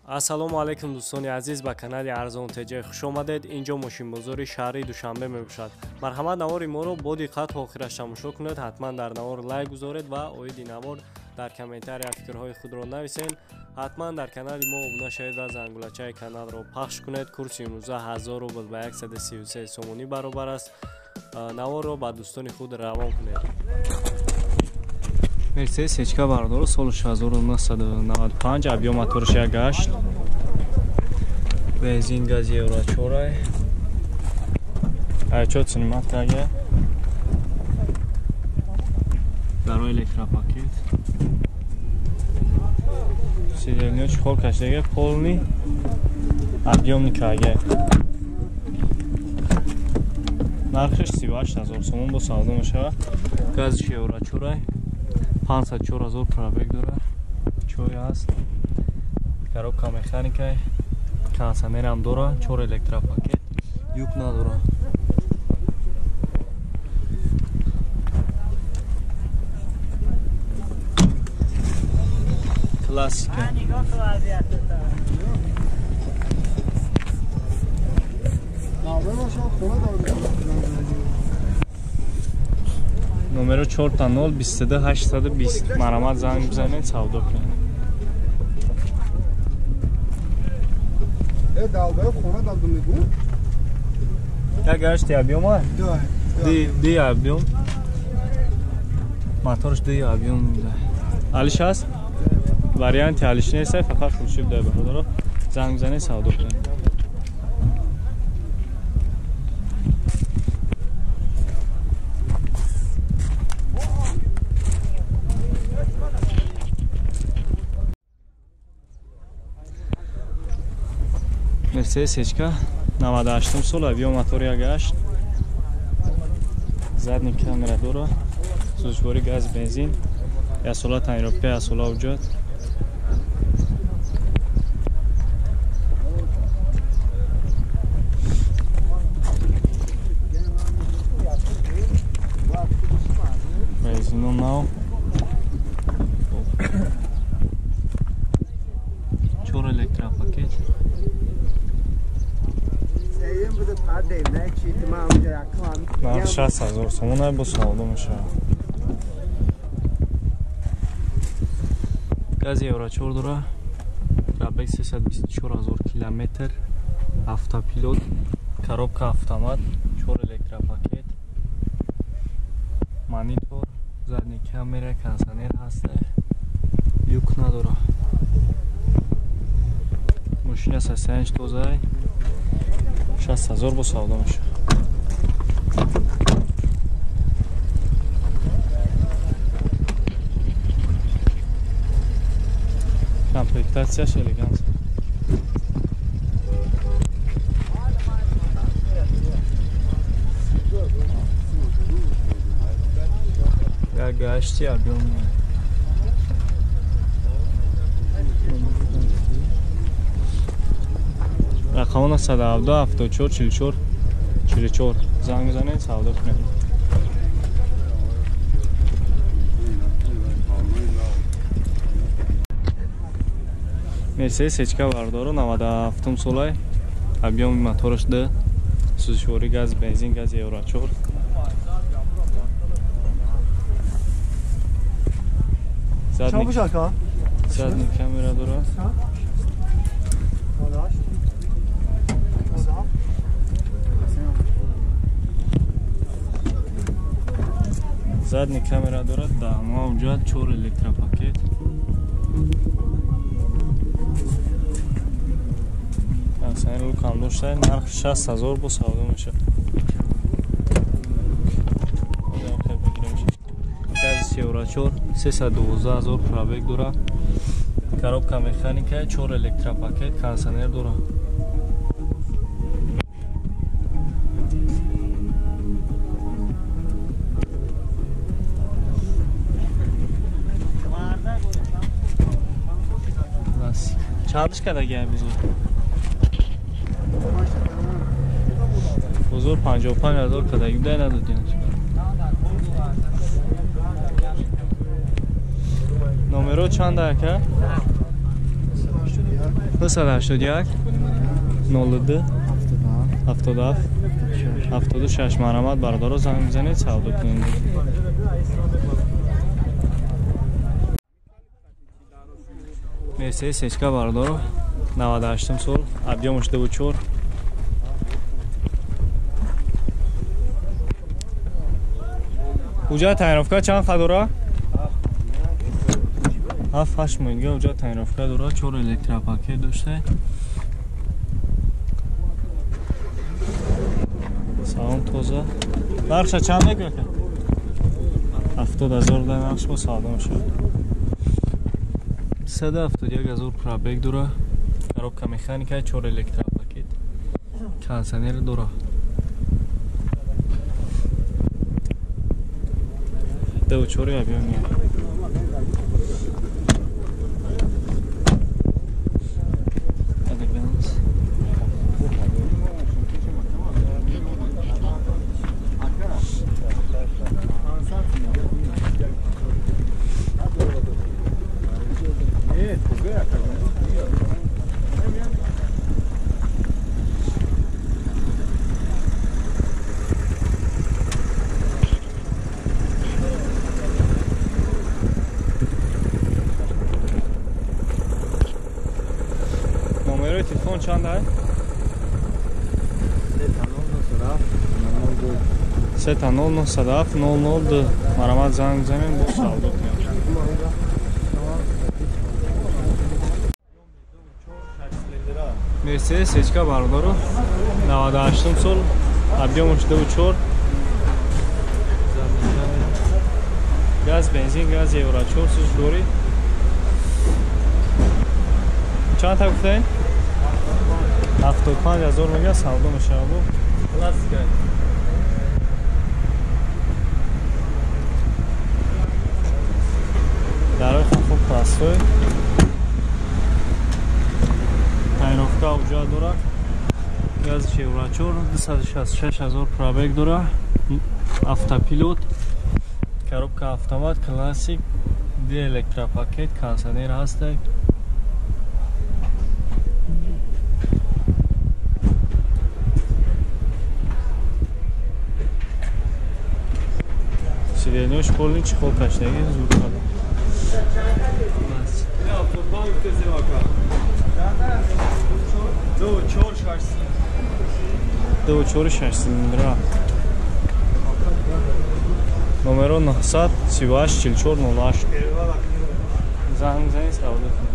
Ассалому алайкум дӯстони азиз, ба канали Арзон ТЖ хуш омадед. Инҷо мошинбозори шаҳри Душанбе мебошад. Марҳамат, навори моро бо диққат то охираш тамошо кунед. Ҳатман дар навор лайк гузоред ва оиди навор дар комментария фикрҳои худро нависед. Ҳатман дар канали мо обуна шавед ва зангулачаи каналро пахш кунед. Курси имрӯза 1000 рубл ба 133 сомонӣ баробар аст. Наворро ба дӯстони худ равон кунед. Мерседес Ечка бардору соли 1995, объем моторш 1.8, бензин, газ евро 4. Айчо снимат каге. Даро электропакет. Сидельнио чхол кашдеге, полный объемный каге. Нархиш 38000 сомон бо савдо мешавад. Газш евро 4. 504 000 пробег дорад. Чой ҳаст. Коробка механика, кондиционерам дорад, 4 электропакет, юк надорад. Классика. Номеро 4 0 22 820. Марҳамат, занг бизанед, савдо кунед. Як гашти объем а? Ди объем. Моторш ди объем. Алиш ҳаст? Варианти алиш нест, фақат хуршид дай бародаро. Занг бизанед, савдо кунед. Мерседес Ечка 98 сол, объем мотор 1.8, задний камера дора, сӯзишворӣ газ, бензин, як сола тонировка, як сола ҳуҷҷат. Бензино нав. 4 электропакет. Нарх 60 000 сомон бо савдо мешавад. Гази евро 4 дора. Пробег 324 000 километр. Автопилот, коробка автомат, 4 электропакет, монитор, задний камера, кондиционер ҳаст. Люк надора. Мошина состояниш тоза, 60 000 бо савдо мешавад. Комплектацияш элегант. Як гашти объем. Рақамона 117 74 44 44. Занг бизанед, савдо кунед. Мерседес Ечка бардору 97 солай, объеми мотораш 2, сӯзишворӣ газ, бензин, газ евро 4. Задний камера дорад. Задний камера дорад, да, мавҷуд, 4 электропакет. Кондиционер люкам дошта, нарх 60 000 бо савдо мешавад. Газ евро 4, 312 000 пробег дорад. Коробка механика, 4 электропакет, кондиционер дорад. Чандиш кадаги бузур? Бузур 55 000 кадаги дай надодин. Номеро чанд ака? 981 02 77 76. Марҳамат бародаро, занг бизанед, савдо кунед. Мерседес Эчка бародаро, 98 сол, объемаш 24. Уҷа тайновка чанд ха дора? 7-8 моҳ дига уҷа тайновка дора, 4 электропакет дошта. Салон тоза. Нархша чанд мегӯяд? 70,000 дар нархш бо савдо мешавад. 171,000 пробег дора. Коробка механика, 4 электропакет. Кондиционер дора. 24 объем. Номерои телефон чанд ай? 30907 002. Марҳамат занг бизанед, бо савдо кунем. Мерседес Эчка бародаро, 98 сол, объемаш 24. Газ, бензин, газ евро 4 сӯзишворӣ. Чанд та гуфтаед? 75,000 мега савдо мешавад. Классика. Дарои хуб простой. Тайновка уҷа дора. Газ евро 4, 266,000 пробег дора. Автопилот, коробка автомат, классик, ду электропакет, кондиционер ҳаст. Сиденьёш полный чехол кашидаги, зур кардам. Ду чор шаш цилиндра. Номеро 938 44 08. Занг бизанед, савдо кунед.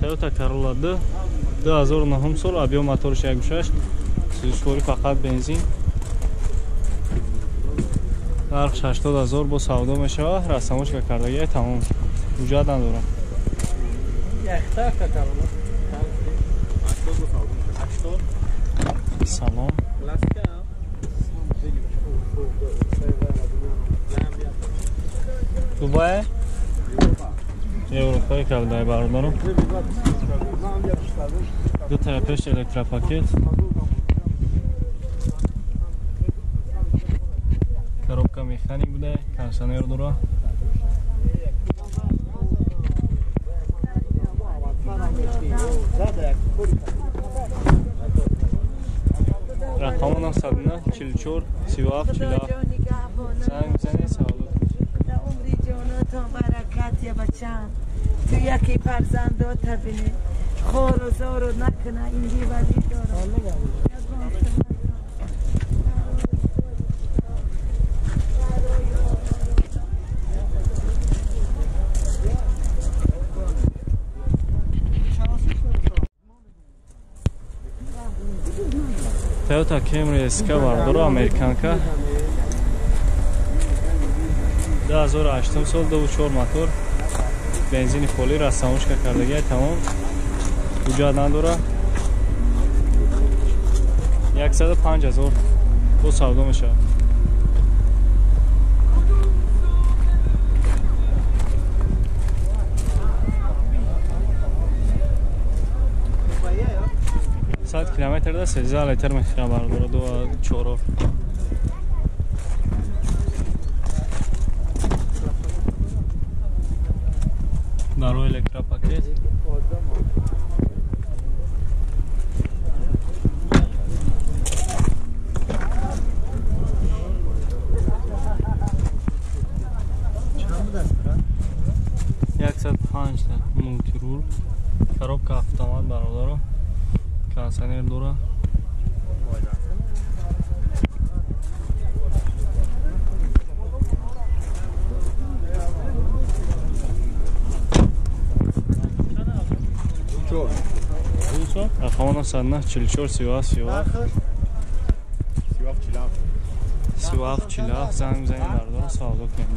Toyota Corolla 2 2009 сол, объем моторш 1.6, сӯзишворӣ фақат бензин. Нарх 80,000 бо савдо мешавад, растамошка кардагия тамом. Ҳуҷҷат надорам. Салом. Дубай? Европаи калдай бародарам. Ду та пеш электропакет. Коробка механик буда, кондиционер дора. Рақами 909 44 37 47. Занг бизанед, савдо кунед. Умри ҷонатон баракат я бачам. Ту яки фарзандота бини. Хору зору накуна, инди вали дорам. Toyota Camry SK бардоро, американка. 2008 сол, 2.4 мотор, бензини холӣ, растамошка кардагия тамом. Ҳуҷҷат надора. 105,000 бо савдо мешавад. километр да 13 литр мехӯра бародаро, 2.4. Даро электропакет. Яксад панҷта мултирул, коробка автомат бародаро, кондиционер дора. Рақамона 109 44 37 37 37 47 занг бизанед бародаро, савдо кунед.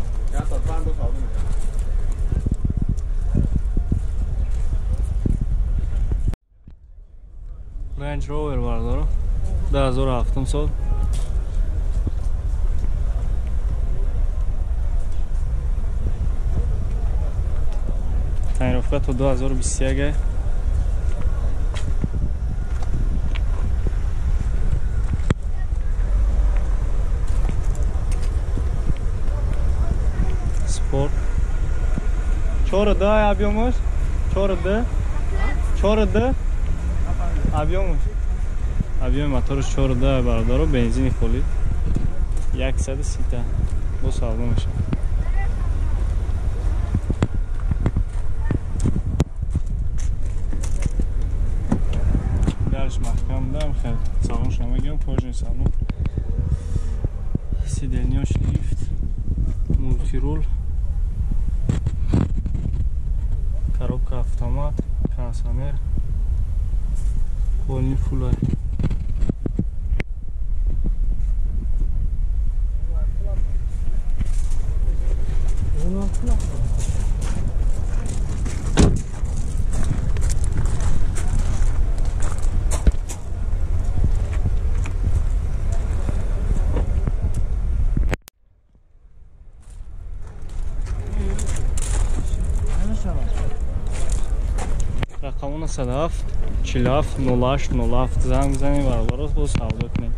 Range Rover бародаро, 2007 сол. Тонировка то 2021. Спорт. 4D объемаш? 4D? 4D? Объемаш? Объеми моторш 4D бародаро, бензини холи. 130 бо савдо мешавад. Дарш маҳкам дам, хел салонш намегирам, кожаный салон. Сиденьёш лифт, мултирул, коробка автомат, кондиционер, полный фулай. Рақамона 107 47 08 07 занг бизанед бародаро, бо савдо кунед.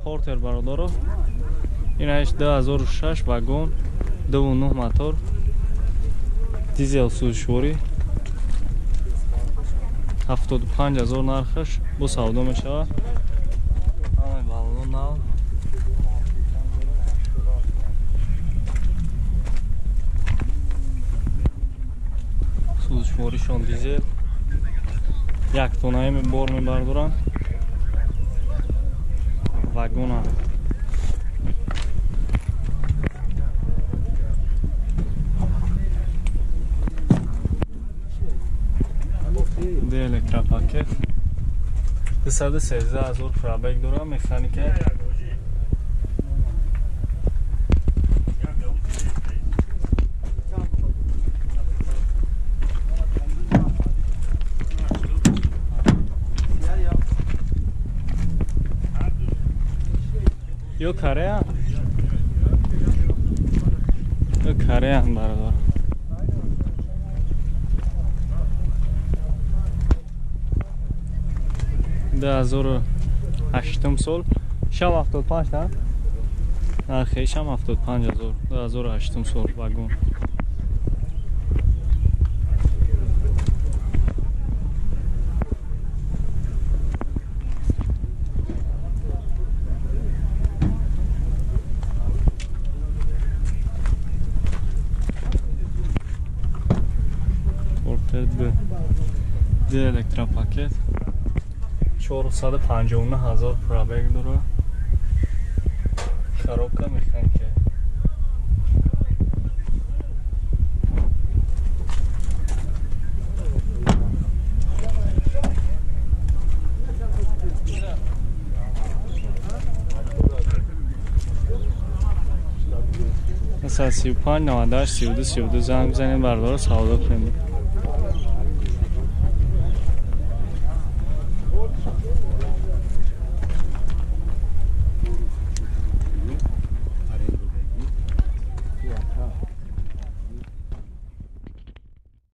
Портер бародаро, ин 2006 вагон, 2.9 мотор, дизел сӯзишворӣ, 75 000 нархаш, бо савдо мешавад. Ҳамаи баллон нав. Сӯзишворишон дизел, як тонаи бор мебардоранд. Вагона. Д электропакет. 213 000 пробег дора, механика. Ё Корея? Ё Корея бародар. 2008 сол, шам 75 да? Нархи шам 75 000, 2008 сол вагон. Портер Б. Д электропакет. 459 000 пробег дора. Коробка механика. 35 98 32 32 занг бизанед бародаро, савдо кунед.